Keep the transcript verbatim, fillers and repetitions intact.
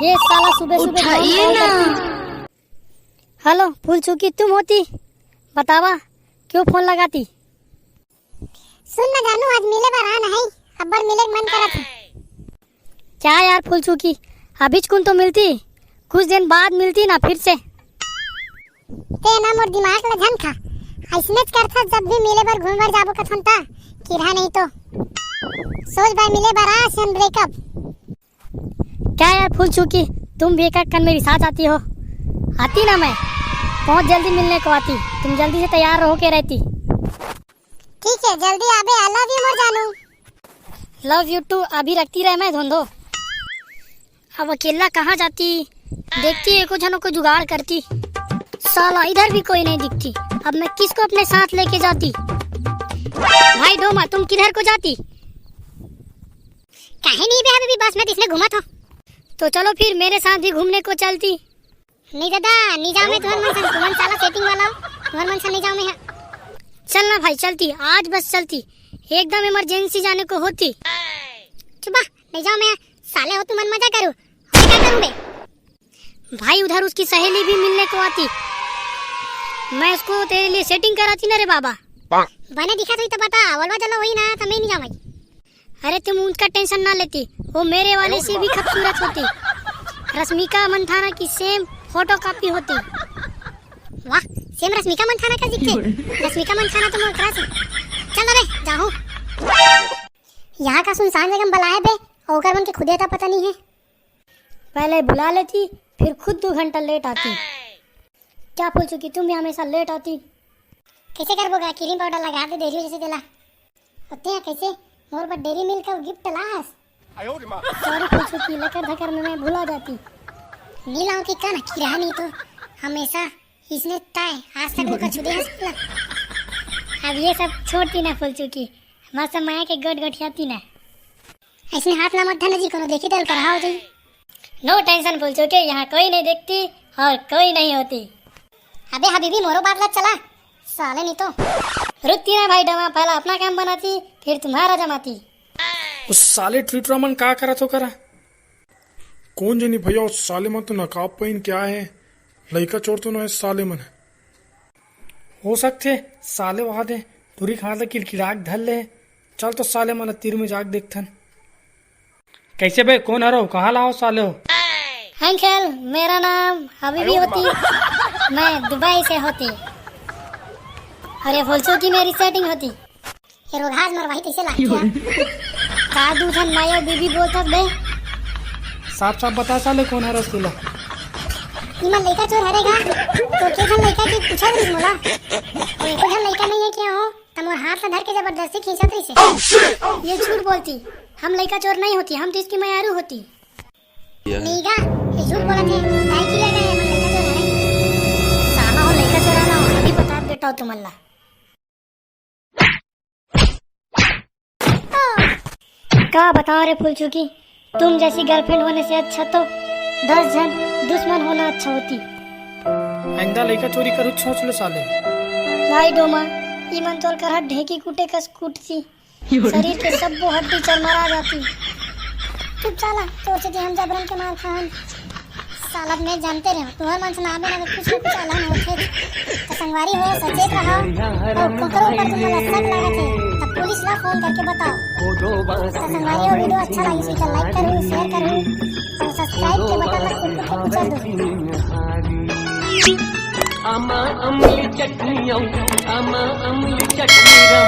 ये साला सुबह सुबह उठाइए कौन call ना। करती? हेलो, फूल चुकी तुम होती, बतावा, क्यों फोन लगाती? सुन ना जानू, आज मिले बर आना है, अब्बड़ मिले के मन करत है। क्या यार फूल चुकी, अभी कुन तो मिलती, कुछ दिन बाद मिलती ना फिर से। ते ना मोर दिमाग ला झन खा, अइसनेच करथस, जब भी मिले बर घूमे बर जाबो कथन ता, किरहा नहीं तो सोच भाई मिले बर आ सन ब्रेकअप। क्या यार फूल चुकी, तुम भी एक आध कन मेरी साथ आती हो? आती ना मैं, बहुत जल्दी मिलने को आती, तुम जल्दी से तैयार होके रहती। ठीक है, जल्दी आबे, I love you मोर जानू। Love you too, अभी रखती रहे मैं धोंधो। अब अकेला कहाँ जाती, देखती एको झनो को जुगाड़ करती। साला इधर भी कोई नहीं दिखती, अब मैं किसको अपने साथ लेके जाती? भाई डोमा, तुम किधर को जाती? काहे नहीं बे, अभी भी बस में तो इसने घूमत हो। तो चलो फिर मेरे साथ भी घूमने को चलती। नहीं दादा, नहीं जाऊँ मैं तुम्हारे मन से, तुमन साला setting वाला हो, तुम्हारे मन से नहीं जाऊँ मैं यहाँ। चलना भाई, चलती, आज बस चलती, एकदम emergency जाने को होती। चुप बा, नहीं जाऊँ मैं यहाँ, साले हो तुमन मजा करो, मैं क्या करूँ बे? भाई उधर उसकी सहेली भी मिलने को आती, मैं उसको तेरे लिए setting कराती ना रे बाबा। बने दिखा तो ही तो बता, बोलवा चलो वही ना, तो मैं नहीं जाऊँ भाई। अरे तुम उसका tension ना लेती, वो मेरे वाले से भी खूबसूरत होती। रश्मिका मंथाना की same photocopy होती। वाह, same रश्मिका मंथाना का दिखते। रश्मिका मंथाना तो मोर crush है। चल अबे, जाहू। यहाँ का सुनसान जगह में बलाए बे, और ओकर मन के खुदे था पता नहीं है। पहले बुला लेती, फिर खुद दो घंटा late आती। क्या फूल चुकी, तुम भी हमेशा late आती। कैसे करबो गा, cream powder लगा दे देरी जैसे तेला। होते हैं कैसे, मोर बर Dairy Milk का gift लास। Sorry फूल चुकी, लकर धकर में मैं भुला जाती। नी लाऊं थी का ना, किरहा नहीं तो हमेशा इसने ताय आज तक ओकर छुदे हंस ला। अब ये सब छोड़ती ना फूल चुकी, मस्त माया के गोट गोठियाती ना। ऐसे हाथ ना मत धन जी, कोनो देखी डल कर हो जाई। No tension फूल चुकी, यहाँ कोई नहीं देखती और कोई नहीं होती। अबे हबीबी, मोरो बात ला चला, साले नहीं तो। रुकती ना भाई डोमा, पहला अपना काम बनाती, फिर तुम्हारा जमाती। उस साले टुईटुरा मन का करत हो करा? कौन जनी भैया, उस साले मन तो नकाब पहिन के आए हैं, लइका चोर तो ना है साले मन। हो सकथे साले वहा दे टुरी खाना किलकिला के धर ले। चल तो साले मन तीर में जाके देखथन। कैसे बे, कौन हरो, कहाँ लाओ साले हो? Uncle, मेरा नाम हबीबी होती, मैं दुबई से होती। अरे फुलचू की मेरी setting होती। ये रोगहाज मरवाही कैसे लागथे? का दू झन माया बीबी बोलथस बे? साफ साफ बता साले, कौन हरस तेला? इमन लइका चोर हरे गा। तो के झन लइका के पूछत रहिस मोला। अउ एको झन लइका नहीं है क्या हो? त मोर हाथ ला धर के जबरदस्ती खींचत रहिसे। ये झूठ बोलती, हम लइका चोर नहीं होती, हम तो इसकी मयारू होती। नीगा, ये झूठ बोलत हे, दाई की ले गए, हमन लइका चोर हरे। साला हो लइका चोर हला, अभी बता बेटा हो तुमन ला। का बताओ रे फुलचुकी, तुम जैसी girlfriend होने से अच्छा तो दस झन दुश्मन होना अच्छा होती। आइंदा लइका चोरी करू सोच ले साले। भाई डोमा, ई मन तोर करा ढेंकी कूटे कस कूटती। शरीर के सब्बो हड्डी चरमरा जाती। चुप साला, तोर से हम जबरन के मार खान। साला मैं जानते रहे, तुम्हार मन से ना आवे ना कुछ ना कुछ अलान होथे। तो संगवारी हो, सचेत रहा। और कोकरो ऊपर तुम्हारा शक लागत है, तब पुलिस ला फोन करके बताओ। तो संगवारी हो, video अच्छा लगी तो like करो, share करो और subscribe के बटन ला कुछ कुछ कुचल दो। आमा अमली चटनी, आमा अमली चटनी।